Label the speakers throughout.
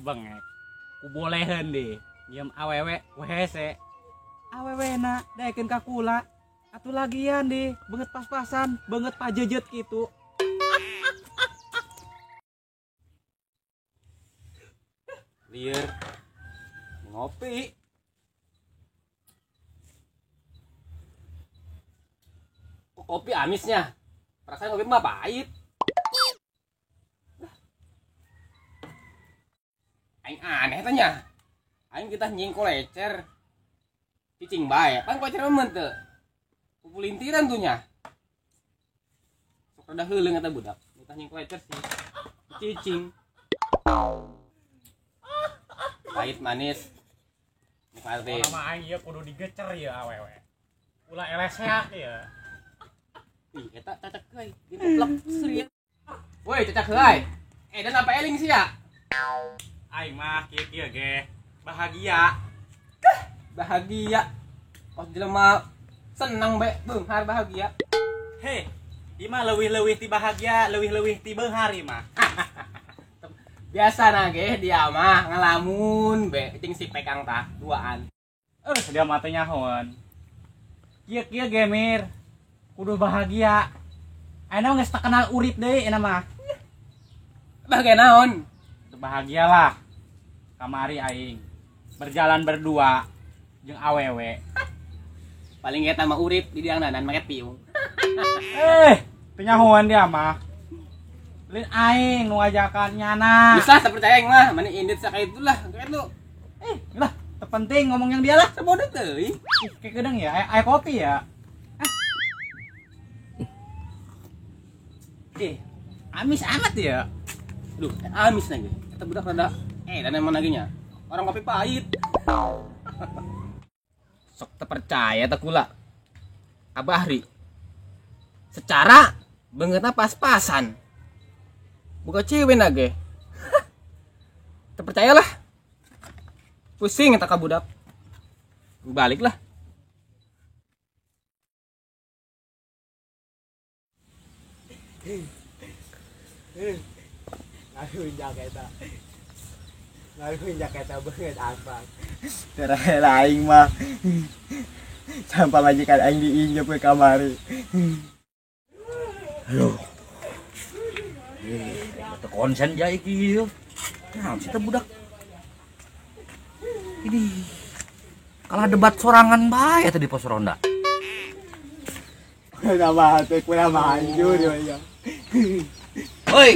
Speaker 1: bengek. Ku boleheun deh. Nyium awewe WC. Awewe na daekeun ka kula. Atuh lagian deh, beungeut pas-pasan, beungeut pajejet kitu.
Speaker 2: Lieur ngopi. Kok kopi amisnya? Perasaan kopi mah pahit. Aing aneh tanya. Aing kita nyingko lecer. Cicing bae. Pan kocer mah teu. Pulintiran tuh nya. Sok rada heuleung eta budak. Kita nyingko lecer sih. Cicing. Pahit manis. Nikmatin.
Speaker 1: Sama aing ieu kudu digecer ieu awewe. Ulah eleseak ieu.
Speaker 2: Ih, eta cacak heuy. Diteplek serius. Woi, cacak heuy. Dan apa eling sih ya?
Speaker 1: Aing mah kieu-kieu ge. Bahagia.
Speaker 2: Bahagia. Kos jelema seneng be, beunghar bahagia.
Speaker 1: Hei, ieu mah leuwih-leuwih ti bahagia, leuwih-leuwih ti beunghar ieu mah.
Speaker 2: Biasa na ge dia mah ngelamun be, cing si pekang tah duaan.
Speaker 1: Dia mah teh nyahoan. Kieu-kieu ge mir. Kudu bahagia. Ayeuna geus terkenal urip deui ayeuna mah.
Speaker 2: Bahagia naon?
Speaker 1: Bahagialah. Kamari aing berjalan berdua jeung awewe.
Speaker 2: Paling eta mah urip di dangdanan make piung.
Speaker 1: Teu nyahoan dia mah. Lain aing nu ngajakan nyana.
Speaker 2: Bisa teu percaya aing mah, mana indit sakaitulah, kitu.
Speaker 1: Lah, teu penting ngomong yang dia lah.
Speaker 2: Sabodo teuing.
Speaker 1: Ih, kayak gedeng ya, aya kopi ya. Amis amat ya.
Speaker 2: Duh, amis lagi. Eta budak rada dan emang lagi nya. Orang kopi pahit. Sok terpercaya teh kula. Abahri. Secara beungeutna pas-pasan. Buka cewek nage. Terpercayalah. Pusing eta ka budak. Baliklah.
Speaker 3: Ngaruh eta beungeut apa. Terakhir aing mah sampai majikan aing diinjep ke kamari.
Speaker 4: Aduh. Teu konsen ja iki ieu. Naon sih teh budak? Ini kalah debat sorangan bae eta di pos ronda.
Speaker 3: Kenapa hati kurang hancur ya.
Speaker 4: Oi.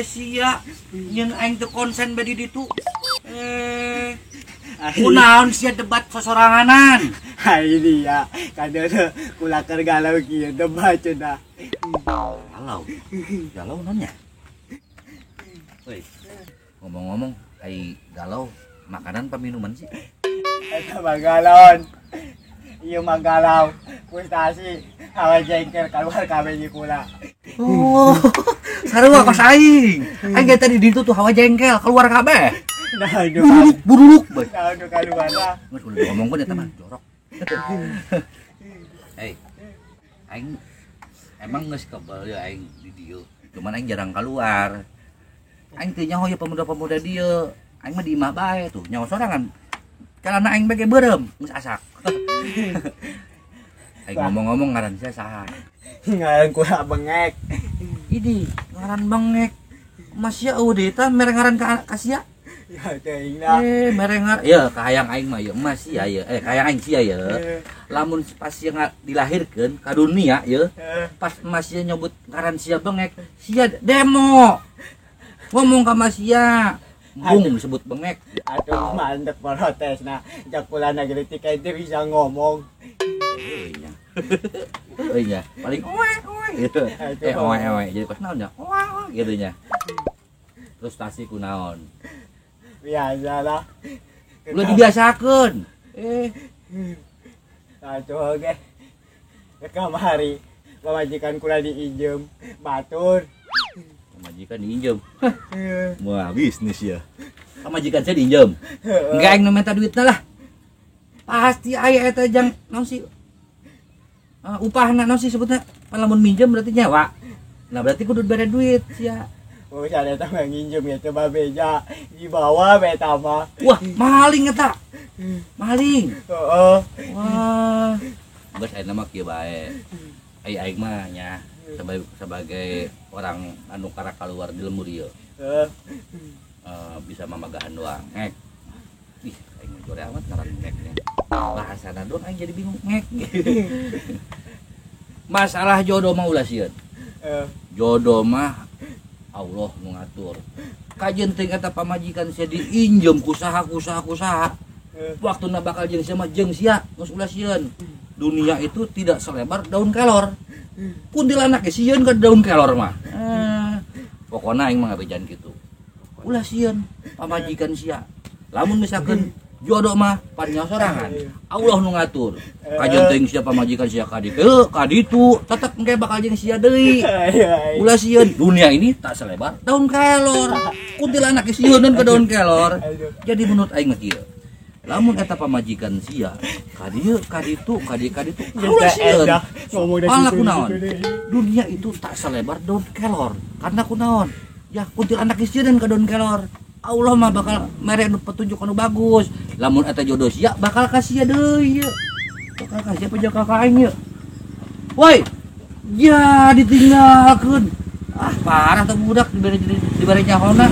Speaker 4: Sia nyeun aing teu konsen bae di ditu. Kunaon sia debat sosoranganan?
Speaker 3: Hai dia, kadeu kula keur galau kieu debat cenah.
Speaker 4: Galau. Galau naonnya? Oi. Ngomong-ngomong, ai galau makanan apa minuman sih?
Speaker 3: Eta mah galon. Ieu mah galau, frustasi, hawa jengkel keluar kabeh di kula.
Speaker 4: Oh, sarua kos aing. Aing ge tadi di ditu tuh hawa jengkel keluar kabeh.
Speaker 3: Nah,
Speaker 4: buruk bae.
Speaker 3: Nah, nu kaluarna.
Speaker 4: Geus ulah ngomongkeun eta mah jorok. Hei. Aing emang geus kebal ya aing di dieu. Cuman aing jarang keluar. Aing teu nyaho ya pemuda-pemuda dieu. Aing mah di imah bae tuh, nyaho sorangan. Calana aing bae ge beureum, geus asak. Aing ngomong-ngomong ngaran sia saha?
Speaker 3: Ngaran kula bengek.
Speaker 4: Idi, ngaran bengek. Mas sia eueuh deui tah mere ngaran ka sia?
Speaker 3: Ya teuing lah.
Speaker 4: Mere ngaran. Ya kahayang aing mah ieu emas sia ieu. Kahayang aing sia ieu. Lamun pas sia dilahirkeun ka dunia ieu, pas emas sia nyebut ngaran sia bengek, sia demo. Ngomong ka mas sia. Bung disebut bengek.
Speaker 3: Aduh, mandek protes nah. Jak kula na geutik aja bisa ngomong.
Speaker 4: Heueuh nya. Paling oe oe gitu. Oe oe. Jadi pas naon nya? Oe oe gitu nya. Frustasi kunaon?
Speaker 3: Biasa lah.
Speaker 4: Ulah dibiasakeun.
Speaker 3: Aduh ge. Kamari pamajikan kula diinjem batur.
Speaker 4: Pamajikan diinjem. Wah, bisnis ya. Pamajikan saya diinjem. Enggak aing nu minta duitna lah. Pasti aya eta jang naon sih? Upahna naon sih sebutna? Lamun minjem berarti nyewa. Nah, berarti kudu bere duit sia.
Speaker 3: Oh, saya eta mah nginjem ya coba beja dibawa eta mah.
Speaker 4: Wah, maling eta. Maling.
Speaker 3: Heeh.
Speaker 4: Wah. Geus ayeuna mah kieu bae. Ai aing mah nya sebagai orang anu karak keluar di lembur ieu.
Speaker 3: Heeh.
Speaker 4: Bisa mamagahan doang. Ngek. Ih, aing mah jore amat ngaran ngeknya. Bahasana doang aing jadi bingung ngek. Masalah jodoh mah ulah sieun. Jodoh mah Allah nu ngatur. Kajeun teh eta pamajikan sia diinjem ku saha ku saha ku saha. Waktuna bakal jeung sia mah jeung sia geus ulah sieun. Dunia itu tidak selebar daun kelor. Kuntilanak ge sieun ka daun kelor mah. Pokona aing mah ngabejan kitu. Ulah sieun pamajikan sia. Lamun misalkan jodoh mah pan sorangan. Allah nu ngatur. Kajeun teuing sia pamajikan sia ka dieu, ka ditu, tetep engke bakal jeung sia deui. Ulah sieun, dunia ini tak selebar daun kelor. Kuntilanak ge sieuneun ka daun kelor. Jadi menurut aing mah kieu. Lamun eta pamajikan sia ka dieu, ka ditu, ka dieu, ka ditu, ulah sieun. Malah kunaon? Dunia itu tak selebar daun kelor. Karena kunaon? Ya kuntilanak ge sieuneun ka daun kelor. Allah mah bakal mere nu petunjuk anu bagus. Lamun eta jodoh sia bakal ka sia deui ieu. Bakal ka sia pejak ka aing ieu. Woi. Ya ditinggalkeun. Ah parah teh budak dibere nyahona.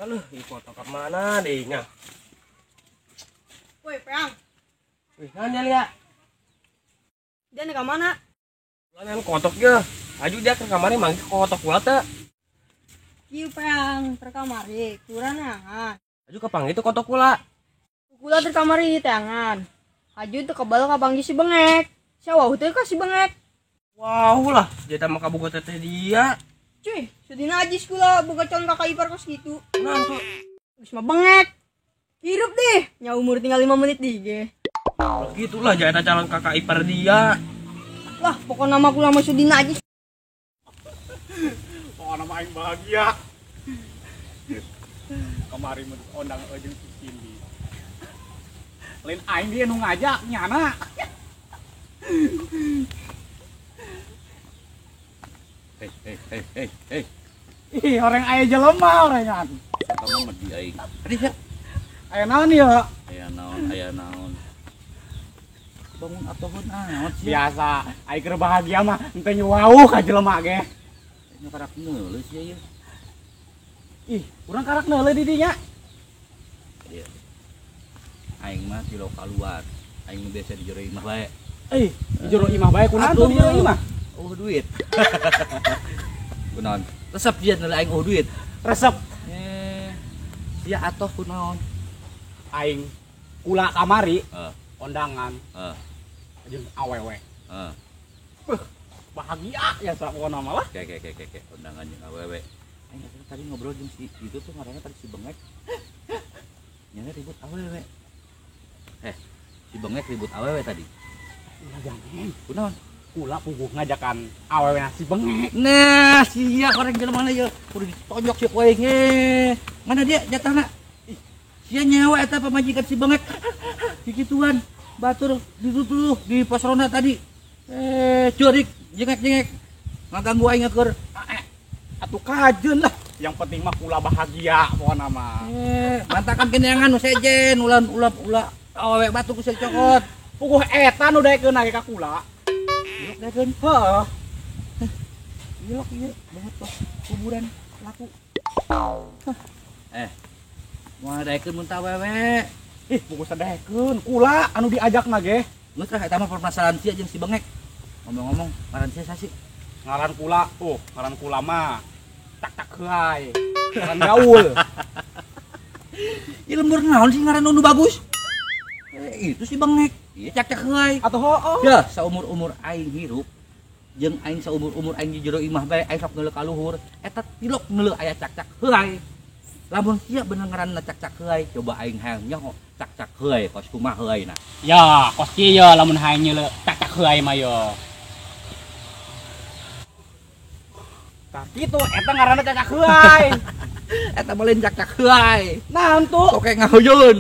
Speaker 2: Aduh, ieu kotok ka mana deui nya?
Speaker 5: Woi, Peang.
Speaker 2: Wih, naon dia lia?
Speaker 5: Dia ka mana?
Speaker 2: Lan kotok ge. Aju dia ke kamari manggih kotok kula teh.
Speaker 5: Kieu Peang, ter kamari kurang neangan.
Speaker 2: Aju kapanggih teh kotok kula.
Speaker 5: Kula ter kamari teangan. Aju teu kebal kapanggih si bengek. Sia wauh teh ka si bengek.
Speaker 2: Wow lah, jeta mah kaboga teteh dia.
Speaker 5: Cuy, sedina ajis kula boga calon kakak ipar kos kitu.
Speaker 2: Naon tuh?
Speaker 5: Geus mah bengek. Hirup deh, nya umur tinggal 5 menit deh ge.
Speaker 2: Gitulah jeta calon kakak ipar dia.
Speaker 5: Lah, pokoknya nama kula mah sudina aja.
Speaker 1: Pokoknya nama aing bahagia. Kemarin mun ondang jeung si Cindy. Lain aing dia nu ngajak nyana.
Speaker 4: Hei, hei, hei, hei, hei.
Speaker 1: Ih, orang aya jelema orengan.
Speaker 4: Eta mah medi aing. Tadi sia.
Speaker 1: Aya naon ieu?
Speaker 4: Aya naon, aya naon. Bangun atohun amat sih.
Speaker 1: Biasa, aing keur bahagia mah henteu nyuwauh ka jelema ge.
Speaker 4: Nya karak neuleuh sia ieu.
Speaker 1: Ih, urang karak neuleuh di dinya.
Speaker 4: Ieu. Aing mah ti lo kaluar. Aing mah biasa di jero imah bae.
Speaker 1: Eh, di jero imah bae kunaon tuh di jero imah?
Speaker 4: Oh, duit. Kunaon? Resep dia neuleuh aing oh duit.
Speaker 1: Resep.
Speaker 4: Sia atoh kunaon?
Speaker 1: Aing kula kamari. Kondangan. Jeung awewe. Bahagia ya pokona mah lah.
Speaker 4: Oke, kondangan jeung awewe. Aing tadi ngobrol jeung si itu tuh ngaranna tadi si Bengek. Nyana ribut awewe. Si Bengek ribut awewe tadi.
Speaker 1: Ulah jangan.
Speaker 4: Kunaon?
Speaker 1: Kula puguh ngajakan awewe si Bengek.
Speaker 4: Nah, sia orang jelema mana ieu? Kudu ditonjok si koe ge. Mana dia jatahna? Sia nyawa eta pamajikan si Bengek. Kikituan. Batur ditutuh di pos ronda tadi. Curik, jengek-jengek. Ngaganggu aing keur.
Speaker 1: Atuh kajeun lah. Yang penting mah kula bahagia pokona mah.
Speaker 4: Mantakan keneangan nu sejen ulah ulah ulah awewe batu ku cokot.
Speaker 1: Puguh eta nu daekeun ge ka kula.
Speaker 4: Ilok daekeun.
Speaker 1: Heeh.
Speaker 4: Ilok ieu banget tos kuburan laku. Moal daekeun mun ta awewe.
Speaker 1: Ih, puguh sadekeun kula anu diajakna ge.
Speaker 4: Geus lah eta mah permasalahan sia jeung si Bengek. Ngomong-ngomong, ngaran sia sasi?
Speaker 1: Ngaran kula, oh, ngaran kula mah tak-tak heuay. Ngaran gaul.
Speaker 4: Ieu lembur naon sih ngaran nu bagus? Itu si Bengek. Ieu cak-cak heuay.
Speaker 1: Atuh heueuh.
Speaker 4: Ya, saumur-umur aing hirup jeung aing saumur-umur aing di jero imah bae aing sok ngeuleuh ka luhur, eta tilok ngeuleuh aya cak-cak heuay. Lamun sia bener ngaranna cak-cak heuay, coba aing hayang nyaho cak-cak heuay kos kumaha heuay na.
Speaker 1: Ya, kos kieu lamun hayang nyeuleuh cak-cak heuay mah yo. Tah kitu eta ngaranna cak-cak heuay.
Speaker 4: Eta mah lain cak-cak heuay.
Speaker 1: Naon tuh?
Speaker 4: Oke ngahoyeun.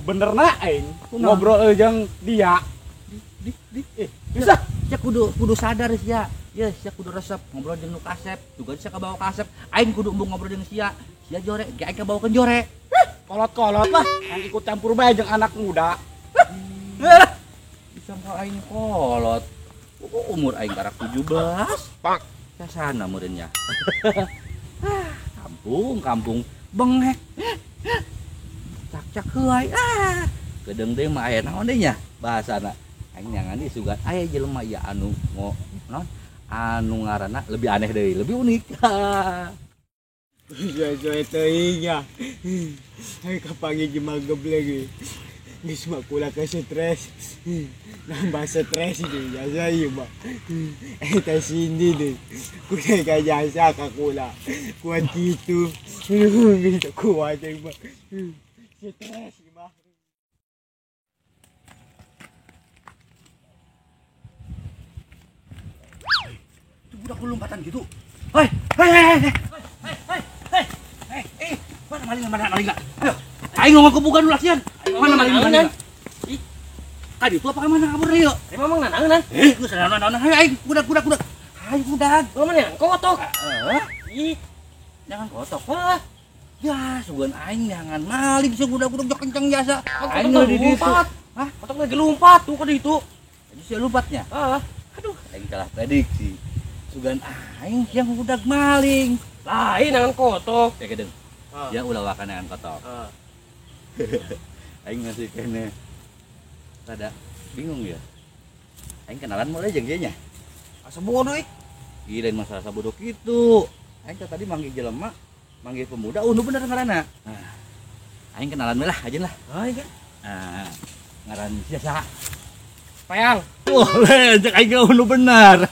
Speaker 1: Bener na aing. Ngobrol jeung dia.
Speaker 4: Di
Speaker 1: Bisa.
Speaker 4: Sia kudu sadar sia. Ya sia kudu resep ngobrol jeung nu kasep, juga sia kabawa kasep. Aing kudu embung ngobrol jeung sia. Sia jore, ge aing kabawakeun jore.
Speaker 1: Kolot-kolot lah, yang ikut campur bae jeung anak muda.
Speaker 4: Bisa ka aing kolot. Umur aing karak 17.
Speaker 2: Pak.
Speaker 4: Sana meureunnya. Kampung bengek. Cak-cak heuay. Kedeung deui mah aya naon deui nya bahasana. Aing nyangan di sugan aya jelema ieu anu naon anu ngaranna lebih aneh deui, lebih unik.
Speaker 3: Sesuai teuing nya. Aing kapanggih jeung geblek. Geus mah kula ke stres. Nambah stres deui jasa ieu mah. Eta sini deui. Kula ka jasa ka kula. Kuat kitu. Geus kuat deui mah. Stres mah.
Speaker 4: Itu budak lompatan gitu. Hei, hei, hei, hei. Hei, hei, mana maling? Ayo, aing ngomong kebuka dulu latihan. Mana maling? Ih, tadi itu apa mana kabur yuk?
Speaker 2: Emang nanaonan?
Speaker 4: Geus nanaonan. Hayo aing, budak. Hayo budak.
Speaker 2: Lu mana yang kotok?
Speaker 4: Ih, jangan kotok. Wah. Ya, sugan aing jangan maling sih budak-budak jok kenceng jasa. Aing di ditu. Hah?
Speaker 2: Kotok lagi lompat tuh ke ditu.
Speaker 4: Jadi sia lompatnya?
Speaker 2: Heeh.
Speaker 4: Aduh, aing salah prediksi. Sugan aing yang budak maling.
Speaker 2: Lain jangan kotok.
Speaker 4: Ya kedeung. Ya ulah wakan jangan kotok. Aing masih kene rada bingung ya. Aing kenalan mulai jeung ieu nya.
Speaker 2: Asa bodoh ih.
Speaker 4: Ih lain masalah sabodoh kitu. Aing tadi manggil jelema, manggil pemuda, nu bener ngaranna. Nah, aing kenalan we lah, ajeun lah.
Speaker 2: Heuh kan.
Speaker 4: Nah, ngaran sia saha?
Speaker 2: Payang.
Speaker 4: Wah, cek aing nu bener.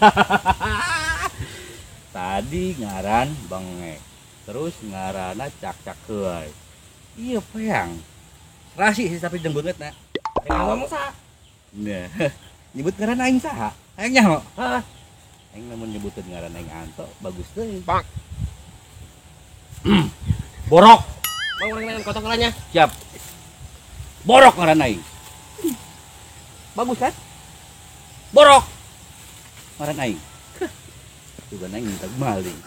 Speaker 4: Tadi ngaran bengek, terus ngaranna cak-cak heuay. Iya payang. Serasi sih tapi jeung beungeutna.
Speaker 2: Ngomong saha?
Speaker 4: Nah, nyebut ngaran aing saha? Aing nyaho.
Speaker 2: Heeh.
Speaker 4: Aing lamun nyebutkeun ngaran aing Anto bagus deui.
Speaker 2: Pak.
Speaker 4: Borok.
Speaker 2: Bang urang nangan kotok lah nya.
Speaker 4: Siap. Borok ngaran aing. Bagus kan? Borok. Ngaran aing. Juga aing minta maling.